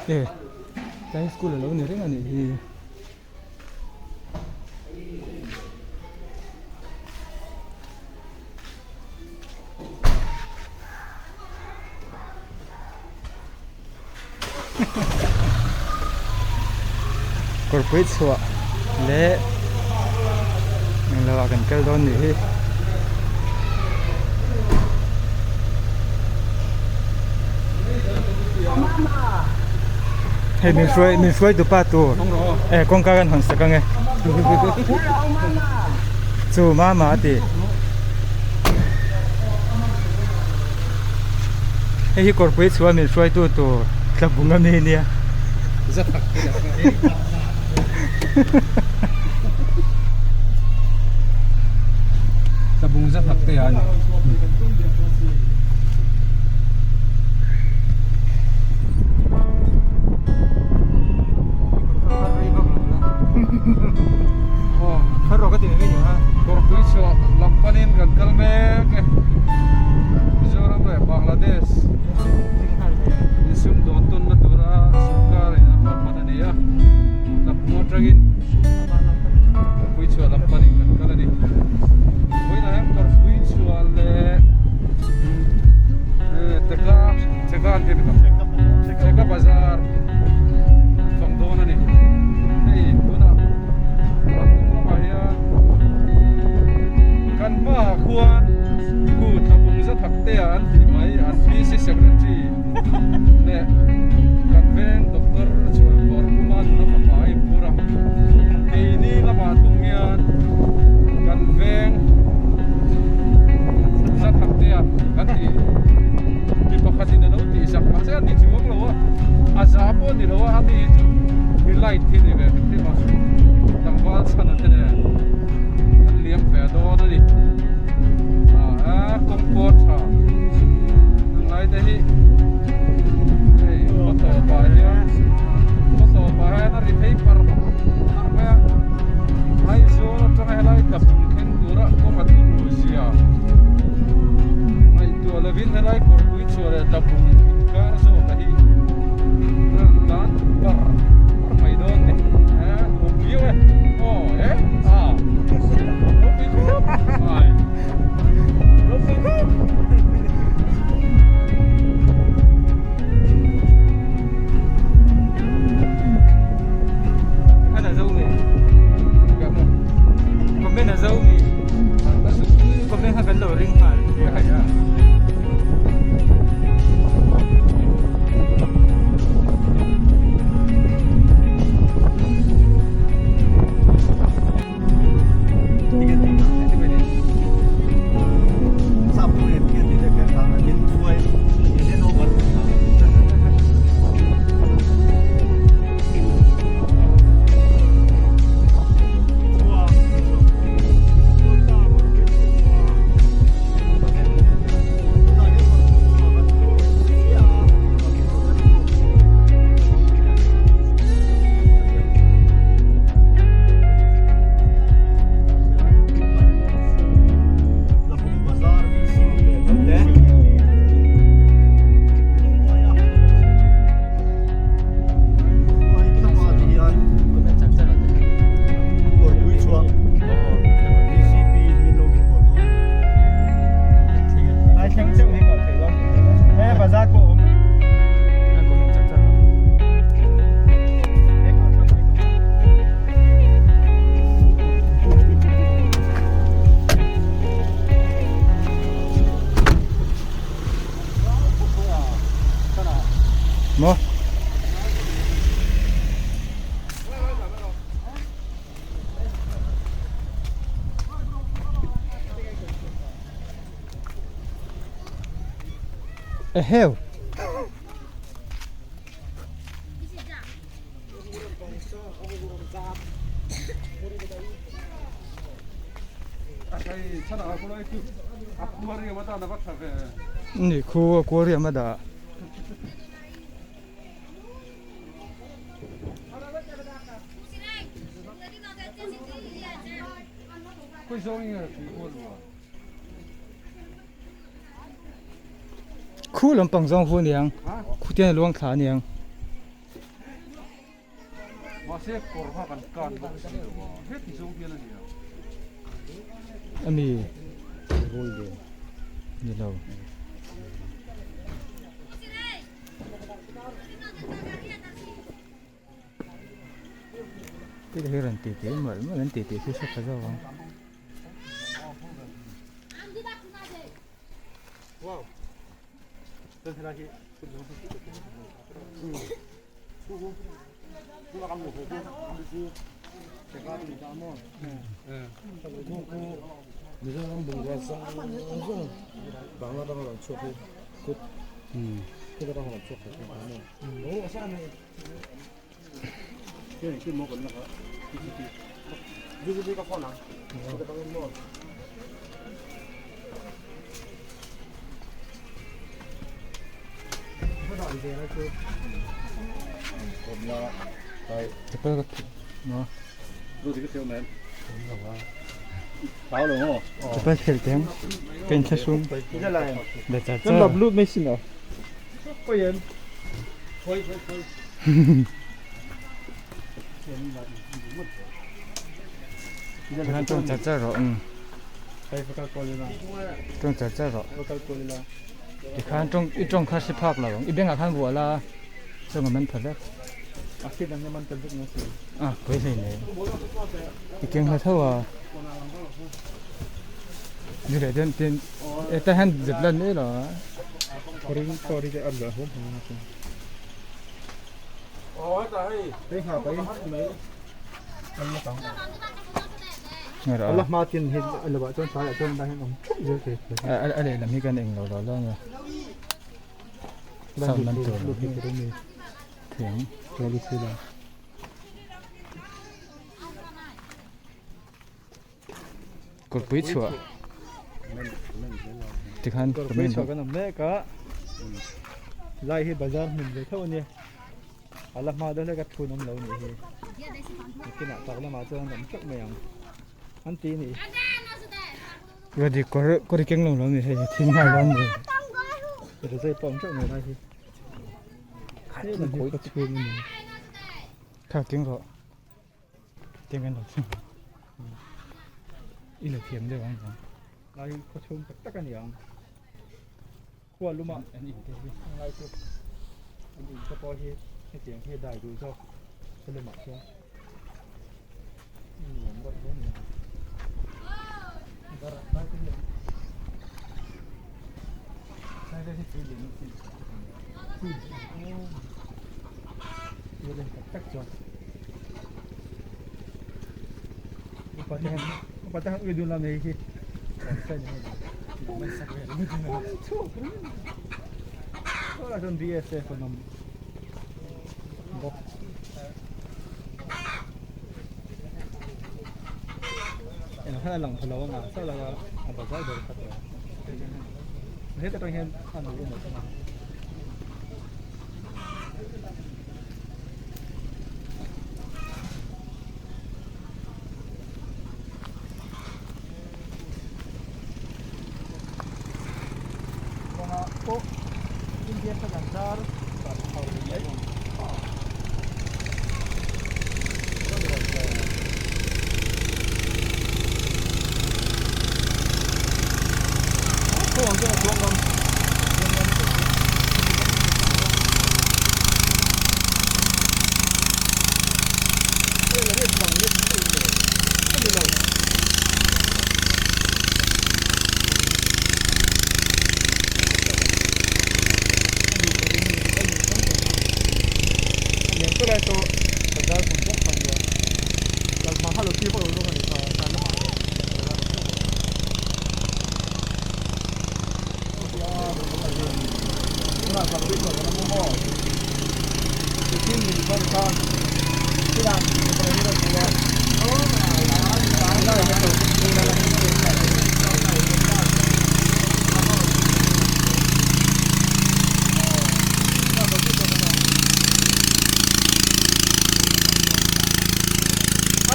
E tlai school alo ni reng a nih hi. Kawrpui chhuah leh englo ah kan kal dawn nih hi. Hei min hruai min hruai tu pa tur e kawngka kan hawn sak ange chu mama a ti. Hei hi kawrpui chhuah min hruaitu tur tlabung ami nia. Tlabung zathak te a ni. Kawrpui chhuah lam panin kan kal mek e. Mizoram leh Bangladesh insum dawn tawnna tura sorkar in a ruahman a ni a. Tlabung atangin Kawrpui chhuah lam panin kan kal a ni. Vawiinah hian Kawrpui chhuah leh Teka Teka an ti a ni Teka Bazar an fang dawn a ni. Hei tunah kan hnung lamah hian kan hmaah khuan khu tlabung za thak te ah an ti mai an PC secretary leh kan veng doctor chhuanvawr puma nuna fapa a inphur a keini lamah thung hian kan veng za thak te ah kan ti mi pakhatin a lo tihsak mahse a ni chuang lo a a za pawh a ni lo a ani hi chu mi light hi a ni ve hrim hrim a tlangval chhan a te nen an liam ve dawn a ni ah kawng pawh a tha a ngai te hi hei khaw tawpah hian khaw tawpah hian a ri phei par par mai a Aizawl atanga helai tlabung thleng tura kawng a turu zia ngaihtuah lovin helai kawrpui chhuah leh tlabung inkar zawk a hi a rawn tlan par par mai dawn ni eh nuam viau e aw eh a ropui khawp mai ropui khawp Ana zo nge Comment a zo nge Comment kha kan lo ring nghal Maw? Eheu. Ni khu aquarium a dah. Khu lampang zawng hu aniang khu te hian a luang thla aniang. Mahse kawr kha kan kan bawk si lo a, heti zawng hian a nia. Ami ni lo. Te hi rawn titi mawlh mawlh an titi khi hre pha zawk ang. Chapal khel teng ka inthlahrung le char char. Khan tawng char char rawh um. Tawng char char rawh. Tikhan tawng i tawng kha hre phak lo ang. I bengah khan vuah la chuan a man pha vek. Ah pawi hlei nei. I keng hla tho a. Ni leh den tin e ta hian zep lan mai lo a. A lehlam hi kan eng lo lo lo ania sound man tur lo hi thei ang. Kawrpui chhuah tikhan Kawrpui chhuah kan awm mek a lai hi bazar hmun ve tho ania a la hma deuh hlek a thun awm lo nih hi nakinah tak lamah chuan an awm teuh mai ang an ti a ni. Ready kawr kawr i keng lo lo ni hei thil nghal dawn ni. Rizai pawh awm teuh mai lai hi hei hi ka chhung a ni. Kha keng rawh. Tiang kan lo thleng i la thiam deuh ang vang. Lai khaw chhung tak tak a ni ang. Khua luma an in te hi. Ngai chu an in te pawh hi hetiang hi a dai duh zawk khaw lumah chuan nuam deuh hle a ni ang. Darah lai te hi an Lai te hi tui lian chi chi tui lian tak tak chuan. Upa te han ui dun la nei hi Tawlah chuan BSF an awm bawk. Engah khan a lang pha lo anga chauh laka a bazar ber kha tawh. Heta tang hian a nu awm a. Kawngah pawh India flag an zar chho mai.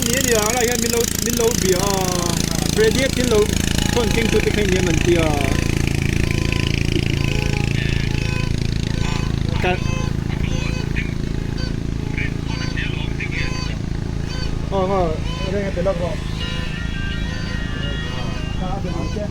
Ani a nia lai hian min lo min lo bia a Freddy a thil lo thawn keng tu te kha eng nge an ti a ka Ngaw ngaw reng a pe lawk rawh. Kha a pe ang che.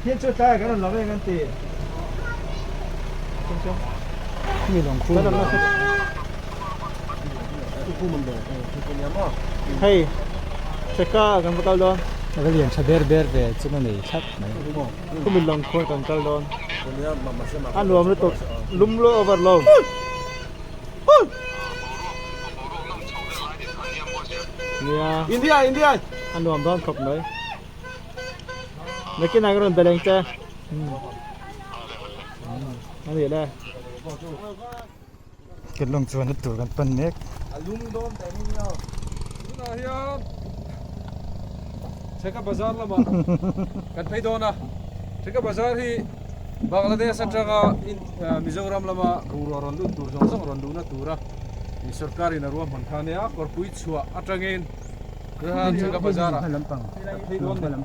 Thil chu tlai kan rawn lo eng an ti. Mi lawng khu. Hei, cheka kan va kal dawn. A va lian tha ber ber ve chu ka nei thlap mai. Khumi lawng khuan kan kal dawn. A nuam lutuk lum lo over lo. Nia. India India. A nuam dawn khawp mai. Nakinah ka rawn beleng che. A nih le. Kan lawng chuan a tur kan pan mek. A lum dawn teh ni nia. Tunah hian Cheka Bazar lamah kan phei dawn a. Cheka Bazar hi Bangladesh atanga Mizoram lama bungrua rawn lut tur zawng zawng rawn luhna tura sorkarin a ruahman kha a nia. Kawrpui chhuah atangin Cheka Bazar ah kan phei dawn a ni.